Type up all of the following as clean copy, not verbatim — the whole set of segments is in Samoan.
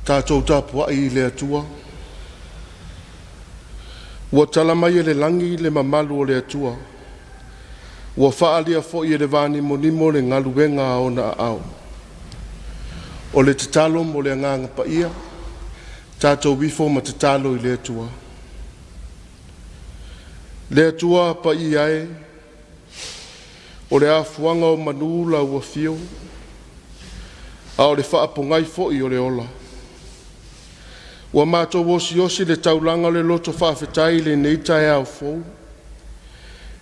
Tatou tapuai i le Atua, ua tala mai e le lagi le mamalu o le Atua, ua faaalia foi e le vanimonimo le galuega a ona aao. O le tatalo mo le agaga paia, tatou ifo ma tatalo i le Atua. Le Atua paia e, o le afuaga o manu lau afio, a o le faapogai foi o le ola. Ua matou osiosi le taulaga o le loto faafetai i lenei taeao fou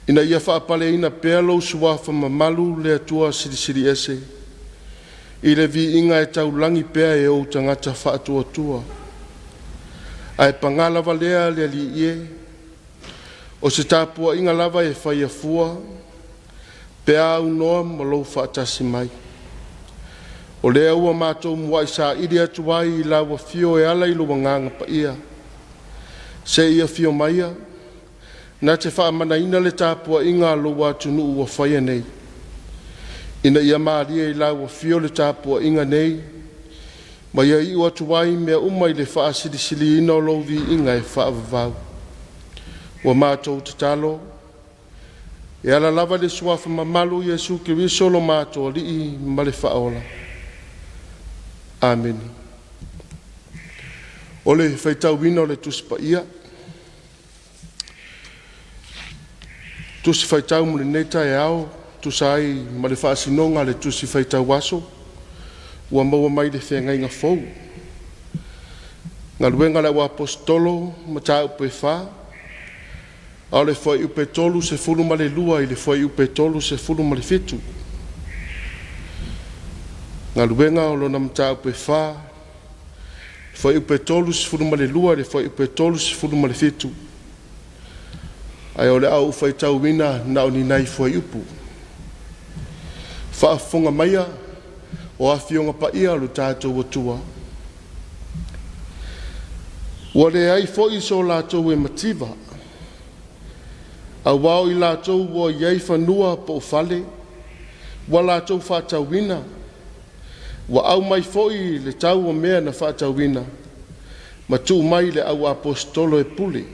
ina ia faapaleina pea lou Suafa mamalu le Atua Silisili Ese i le viiga e taulagi pea e ou tagata faatuatua. Ae paga lava lea le Alii e, o se tapuaiga lava e faia fua pe a aunoa ma lou faatasi mai. O lea ua matou muai saili atu ai i lau afio e ala i lou Agaga Paia, se i afio maia na te faamanaina le tapuaiga a lou atunuu ua faia nei, ina ia malie i lau afio le tapuaiga nei ma ia iu atu ai mea uma i le faasilisiliina o lou viiga e faavavau. Ua matou tatalo e ala lava i le suafa mamalu o Iesu Keriso lo matou Alii ma le Faaola. Amene. O le faitauina o le Tusi Paia, Tusi Faitau mo lenei taeao e tusa ai ma le faasinoga a le Tusi Faitau Aso ua maua mai le Feagaiga Fou. Galuega a le Au Aposetolo, Mataupu e 4, a o le fuaiupu 32 i le fuaiupu 37. Galuega, o lona mataupu e 4, fuaiupu 32 i le fuaiupu 37, ae o le a ou faitauina na o ni nai fuaiupu. Faafofoga maia o Afioga Paia a lo tatou Atua, ua leai foi so latou e mativa, aua o i latou ua i ai fanua po o fale ua latou faatauina, ua aumai foi le tau o mea na faatauina ma tuu mai i le au aposetolo e pule.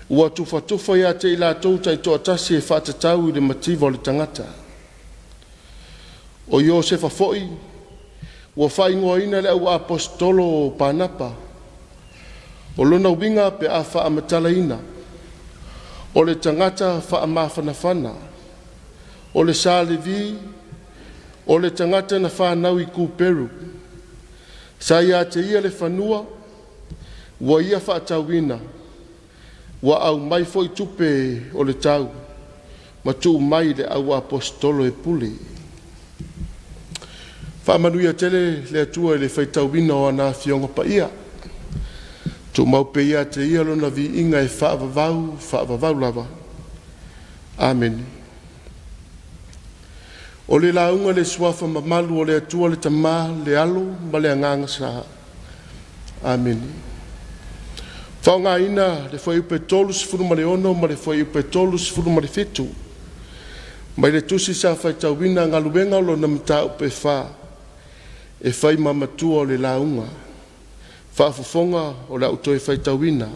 Ua tufatufa ia te i latou taitoatasi e faatatau i le mativa o le tagata. O Iosefa foi ua faaigoaina e le auaposeitolo o Panapa, o lona uiga pe a faamatalaina, o le tagata faamafanafana. O le sa Levi, o le tagata na fanau i Kuperu, sa ia te ia le fanua ua ia faatauina, ua aumai foi tupe o le tau ma tuu mai i le au aposetolo e pule. Faamanuia tele le Atua i le faitauina o ana Afioga Paia, tumau pea ia te Ia Lona viiga e faavavau, faavavau lava. Amene. O le lauga i le Suafa mamalu o le Atua le Tama, le Alo ma le Agaga Sa. Amene. Faaaogaina le fuaiupu 36 ma le fuaiupu 37 mai le tusi sa faitauina Galuega lona Mataupu e 4 e fai ma matua o le lauga. Faafofoga o le a ou toe faitauina.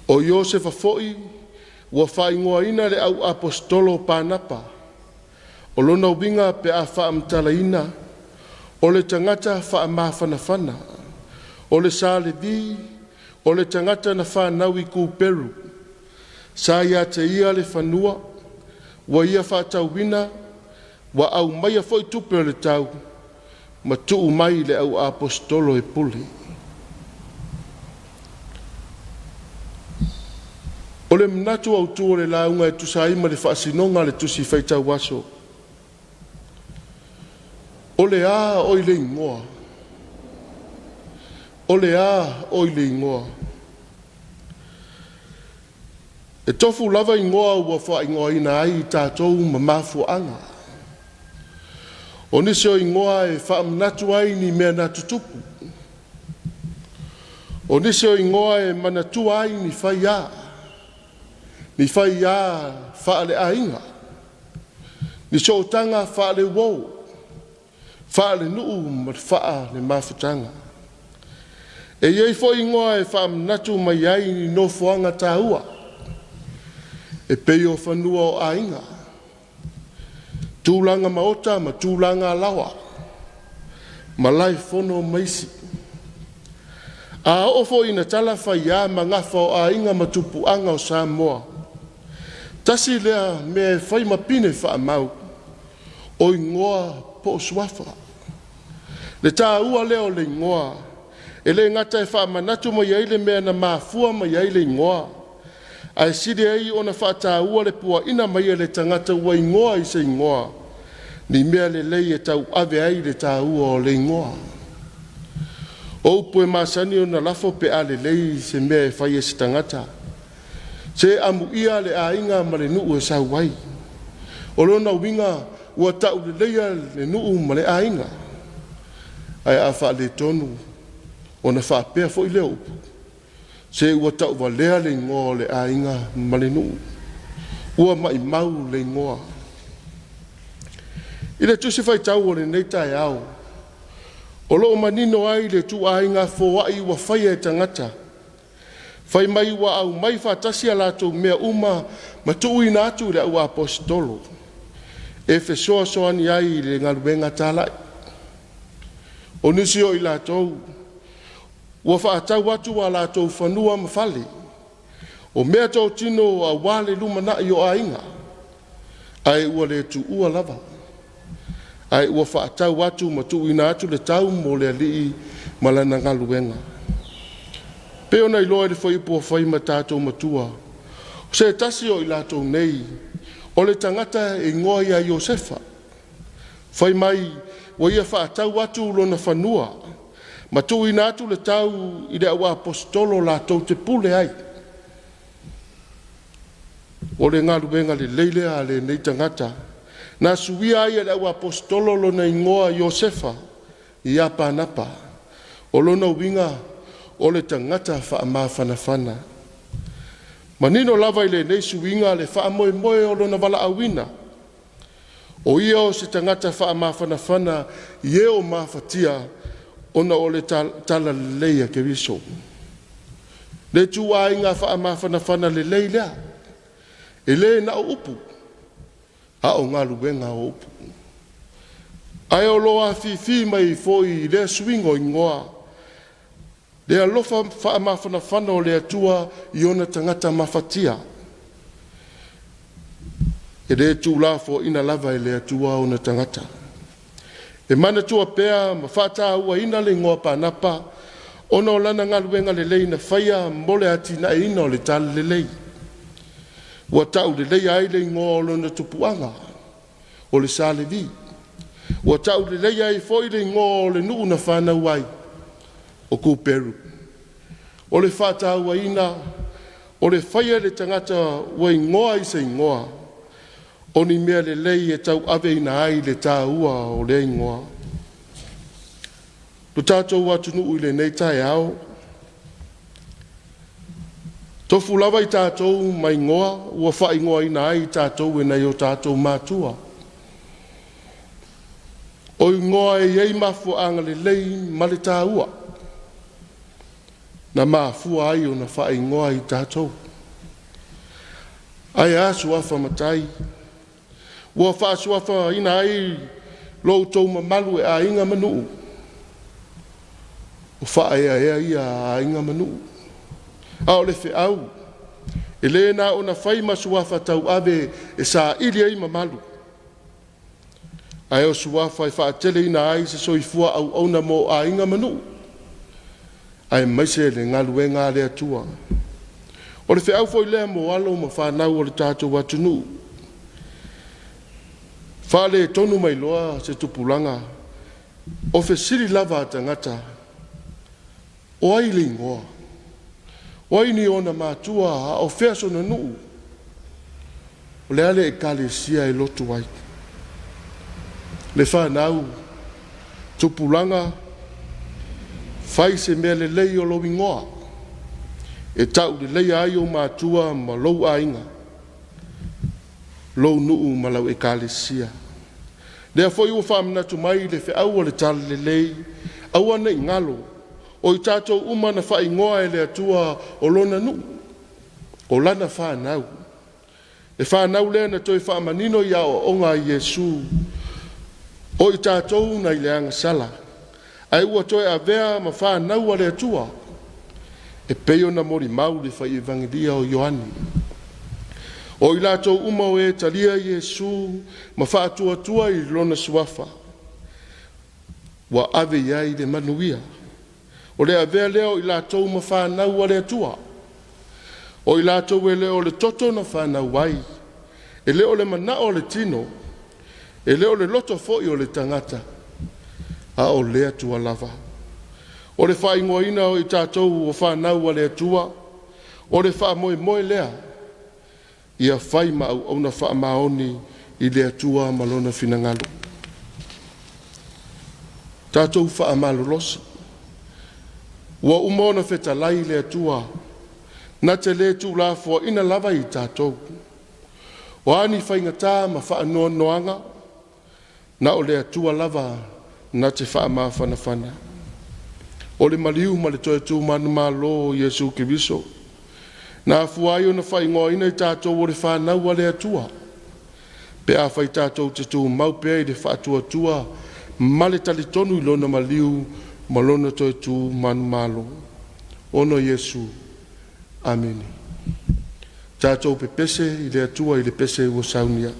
O Iosefa foi ua faaigoaina e le au Aposetolo o Panapa, o lona uiga pe a faamatalaina, o le tagata faamafanafana. O le sa Levi, o le tagata na fanau i Kuperu, sa ia te ia le fanua ua ia faatauina, ua aumaia foi tupe o le tau ma tuu mai i le au aposetolo e pule. O le manatu autu o le lauga e tusa ai ma le faasinoga a le Tusi Faitau Aso, o le a oi le igoa? O le a oi le igoa? E tofu lava igoa ua faaigoaina ai i tatou ma mafuaaga. O nisi o igoa e faamanatu ai ni mea na tutupu. O nisi o igoa e manatua ai ni faia, ni faia faaleaiga, ni sootaga faaleuo, faalenuu ma le faalemafutaga. E i ai foi igoa e faamanatu mai ai ni nofoaga taua, e pei o fanua o aiga, tulaga maota ma tulaga alaoa, malaefono ma isi. A oo foi ina tala faia ma gafa o aiga ma tupuaga o Samoa, tasi lea mea e fai ma pine faamau, o igoa po o suafa. Le taua lea o le igoa, e le gata e faamanatu mai ai le mea na mafua mai ai le igoa, ae sili ai ona faataua le puaina mai e le tagata ua igoa i se igoa ni mea lelei e tauave ai le taua o le igoa. O upu e masani ona lafo pe a lelei se mea e fai e se tagata, se amuia le aiga ma le nuu e sau ai. O lona uiga ua tauleleia le nuu ma le aiga, ae a faaletonu ona faapea foi lea o upu, se ua tauvalea le igoa o le aiga ma le nuu, ua maumau le igoa. I le Tusi Faitau o lenei taeao, o lo o manino ai le ituaiga foai ua faia e tagata, fai mai ua aumai faatasi a latou mea uma ma tuuina atu i le au aposetolo e fesoasoani ai i le galuega talai. O nisi o i latou ua faatau atu a latou fanua ma fale, o meatotino aua le lumanai o aiga, ae ua le tuua lava, ae ua faatau atu ma tuuina atu le tau mo le Alii ma lana galuega. E pei ona iloa i le fuaiupu ua fai ma tatou matua, o se tasi o i latou nei, o le tagata e igoa ia Iosefa. Fai mai ua ia faatau atu lona fanua ma tuuina atu le tau i le au aposetolo latou te pule ai. O le galuega lelei lea a lenei tagata na suia ai e le au aposetolo lona igoa Iosefa ia Panapa. O lona uiga o le tagata faamafanafana. Manino lava i lenei suiga le faamoemoe o lona valaauina, o ia o se tagata faamafanafana i e o mafatia ona o le talalelei a Keriso. Le ituaiga faamafanafana lelei lea, e le na o upu, a o galuega o upu. Ae o lo o afifi mai foi i lea suiga o igoa le alofa faamafanafana o le Atua i ona tagata mafatia. E le tuulafoaina lava e le Atua ona tagata. E manatua pea ma faatauaina le igoa Panapa ona o lana galuega lelei na faia mo le atinaeina o le talalelei. Ua tauleleia ai le igoa o lona tupuaga, o le Sa Levi. Ua tauleleia ai foi le igoa o le nuu na fanau ai, o Kuperu. O le faatauaina o le faia e le tagata ua igoa i se igoa o ni mea lelei e tauaveina ai le taua o lea igoa. Lo tatou atunuu i lenei taeao, tofu lava i tatou ma igoa ua faaigoaina ai i tatou e nai o tatou matua. O igoa e i ai mafuaaga lelei ma le taua na mafua ai ona faaigoa i tatou. Ae a suafa matai ua faasuafaina ai lo outou mamalu e aiga ma nuu? O faaeaea ia a aiga ma nuu. A o le feau, e le na ona fai ma suafa tauave e saili ai mamalu, ae o suafa e faateleina ai se soifua auauna mo aiga ma nuu, aemaise le galuega a le Atua. O le feau foi lea mo alo ma fanau o le tatou atunuu, faaletonu mai loa se tupulaga, o fesili lava a tagata, o ai le igoa? O ai ni ona matua a o fea sona nuu? O le a le ekalesia e lotu ai? Le fanau, tupulaga, fai se mea lelei o lou igoa, e tauleleia ai ou matua ma lou aiga, lou nuu ma lau ekalesia. Lea foi ua faamanatu mai le feau o le talalelei, aua ne i galo. O i tatou uma na faaigoa e le Atua o Lona nuu, o Lana fanau. Le fanau lea na toe faamanino i aoaoga a Iesu, o i tatou nai le agasala, ae ua toe avea ma fanau a le Atua, e pei ona molimau le fai Evagelia o Ioane. O i latou uma o e talia Iesu ma faatuatua i Lona Suafa, ua ave i ai le manuia, o le avea lea o i latou ma fanau a le Atua. O i latou e le o le toto na fanau ai, e le o le manao o le tino, e le o le loto foi o le tagata, a o le Atua lava. O le faaigoaina o i tatou o fanau a le Atua, o le faamoemoe lea ia fai ma auauna faamaoni i le Atua ma Lona finagalo. Tatou faamalolosi, ua uma ona fetalai le Atua na te le tuulafoaina lava i tatou. O a ni faigata ma faanoanoaga, na o le Atua lava na te faamafanafana. O le maliu ma le toe tu manumalo o Iesu Keriso na afua ai ona faaigoaina i tatou o le fanau a le Atua, pe afai tatou te tumau pea i le faatuatua ma le talitonu i Lona maliu ma Lona toe tu manumalo. Ona Iesu. Amene. Tatou pepese i le Atua i le pese ua saunia.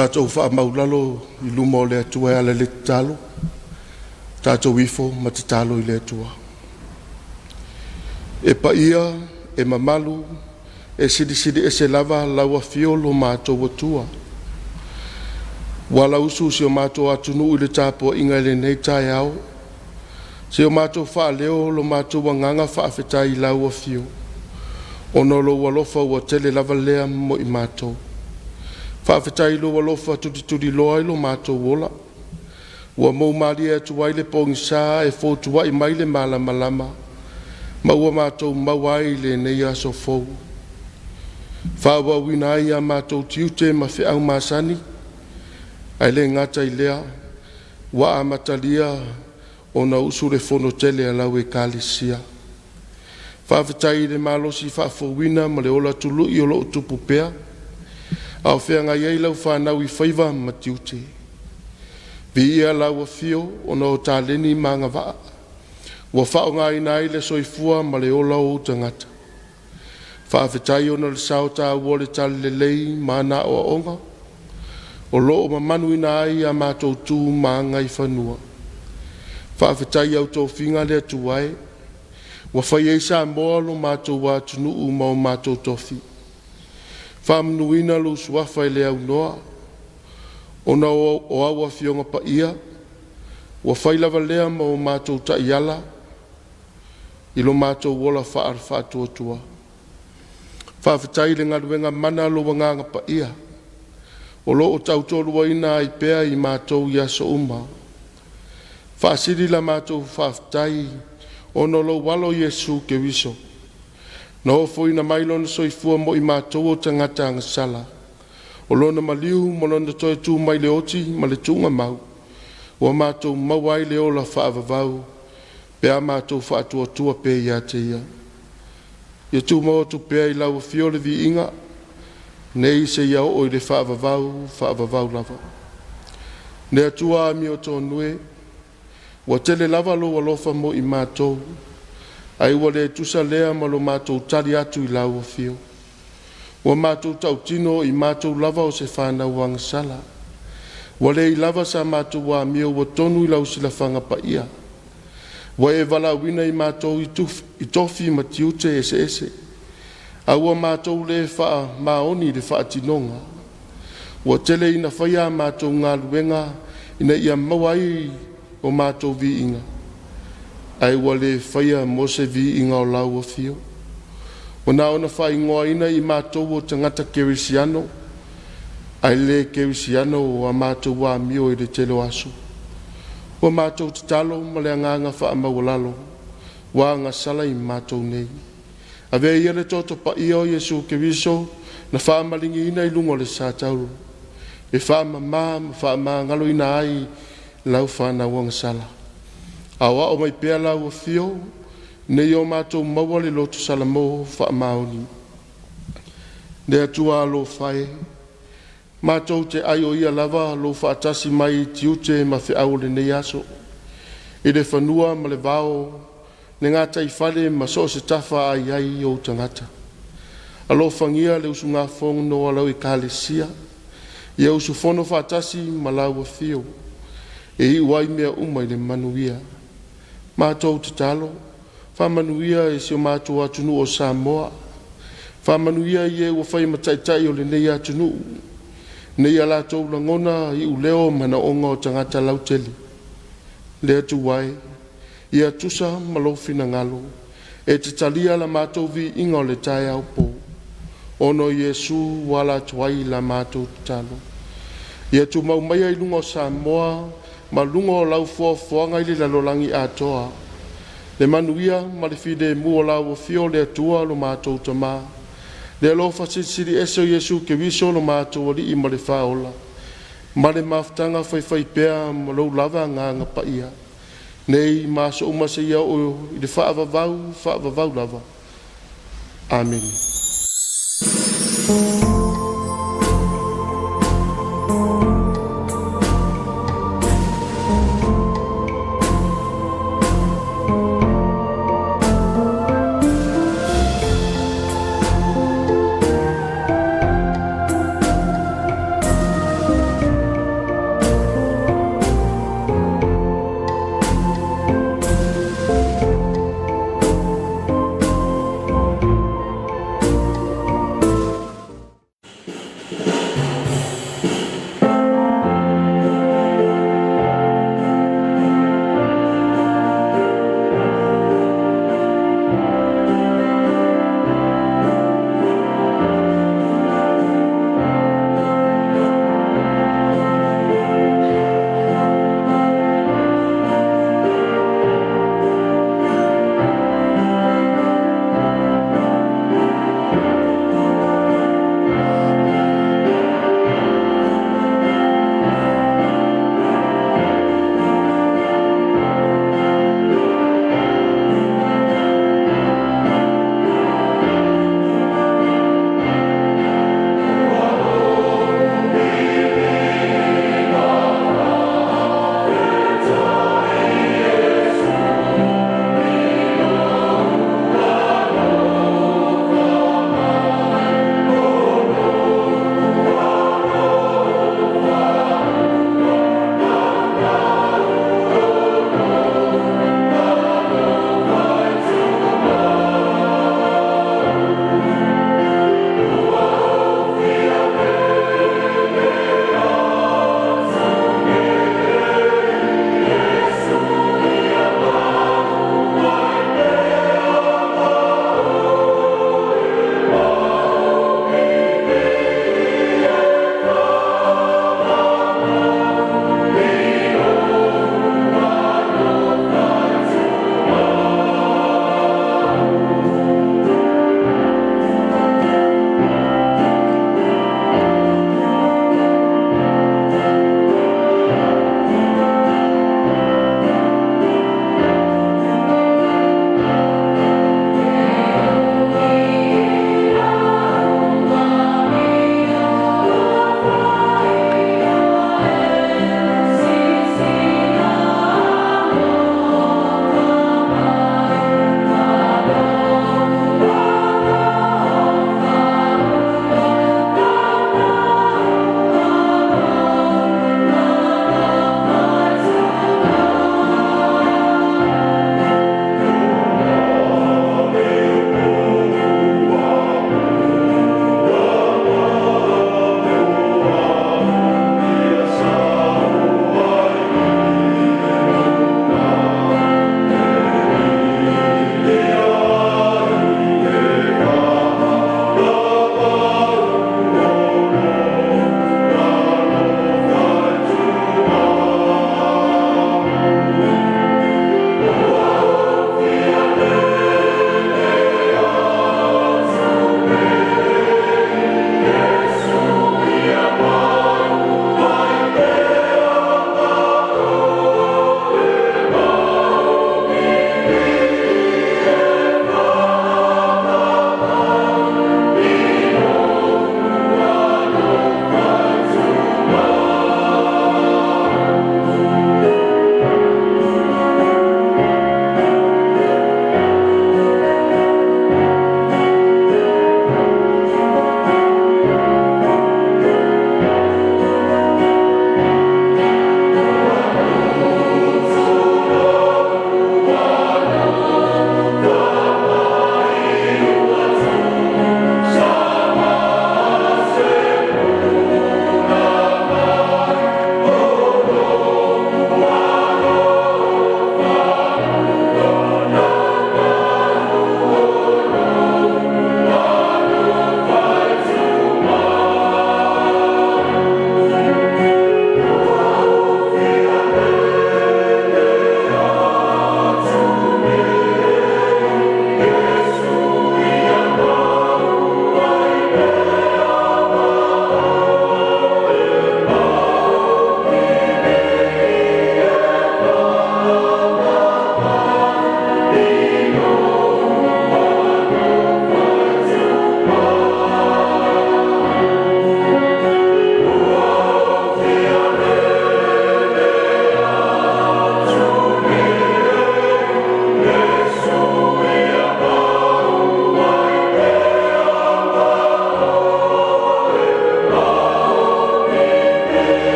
Tatou faamaulalo i luma o le Atua e ala i le tatalo, tatou ifo ma tatalo i le Atua. E paia, e mamalu, e silisili ese lava lau Afio lo matou Atua, ua alausu si o matou atunuu i le tapuaiga i lenei taeao, seia o matou faaleo lo matou agaga faafetai i lau Afio ona o lou alofa ua tele lava lea mo i matou. Faafetai i lou alofa tulituliloa i lo matou ola, ua moumalie atu ai le pogisa ae fotuai mai le malamalama ma ua matou maua ai lenei aso fou, faaauauina ai a matou tiute ma feau masani. Ae le gata i lea, ua amatalia ona usu le fono tele a lau Ekalesia. Faafetai i le malosi faafouina ma le ola tului o loo tupu pea, a o feagai ai lau fanau i faiva ma tiute. Viia lau Afio ona o taleni ma agavaa ua faaaogaina ai le soifua ma le ola o ou tagata. Faafetai ona o le sao taua o le talalelei ma ana aoaoga o loo mamanuina ai a matou tu ma agaifanua. Faafetai i au tofiga le Atua e, ua faia ai Samoa lo matou atunuu ma o matou tofi, faamanuina lou Suafa i le aunoa ona o au Afioga Paia ua fai lava lea ma o matou taiala i lo matou ola faale-faatuatua. Faafetai i le galuega mana a lou Agaga Paia o loo tautoaluaina ai pea i matou i aso uma. Faasili la matou faafetai ona o lou Alo Iesu Keriso na ofoina mai lona soifua mo i matou o tagata agasala. O lona maliu ma lona toe tu mai le oti ma le tuugamau ua matou maua ai le ola faavavau pe a matou faatuatua pea ia te Ia. Ia tumau atu pea i lau Afio le viiga nei seia oo i le faavavau, faavavau lava. Le Atua amiotonu e, ua tele lava lou alofa mo i matou, ae ua le tusa lea ma lo matou tali atu i lau Afio. Ua matou tautino o i matou lava o se fanau agasala, ua le lava sa matou amio ua tonu i lau silafaga paia. Ua e valaauina i matou i tofi ma tiute eseese, a ua matou le faamaoni i le faatinoga. Ua tele ina faia a matou galuega ina ia maua ai o matou viiga, ae ua le faia mo se viiga o lau Afio. Ua na ona faaigoaina i matou o tagata kerisiano, ae le kerisiano a matou amio i le tele o aso. Ua matou tatalo ma le agaga faamaualalo, ua agasala i matou nei. Avea ia le toto paia o Iesu Keriso na faamaliniina i luga o le satauro e faamama ma faamagaloina ai lau fanau agasala. Aoao mai pea lau Afio ina ia o matou maua le loto salamo faamaoni. Le Atua alofa e, matou te aioia lava lou faatasi mai i tiute ma feau o lenei aso, i le fanua ma le vao, le gataifale ma so o se tafa a i ai ou tagata. Alofagia le usugafono a lau Ekalesia, ia usufono faatasi ma lau Afio e iu ai mea uma i le manuia. Matou tatalo, faamanuia i si o matou atunuu o Samoa, faamanuia i e ua faia ma taitai o lenei atunuu, ina ia latou lagona iuleo o manaoga o tagata lautele. Le Atua e, ia tusa ma lou finagalo e te talia la matou viiga o le taeao fou, ona o Iesu ua ala atu ai la matou tatalo. Ia tumau maia i luga o Samoa ma luga o lau foafoaga i le lalolagi atoa le manuia ma le filemu o lau Afio le Atua lo matou Tama, le alofa Silisili Ese o Iesu Keriso lo matou Alii ma le Faaola, ma le mafutaga faifaipea ma lou lava Agaga Paia, nei ma aso uma seia oo i le faavavau, faavavau lava. Amene.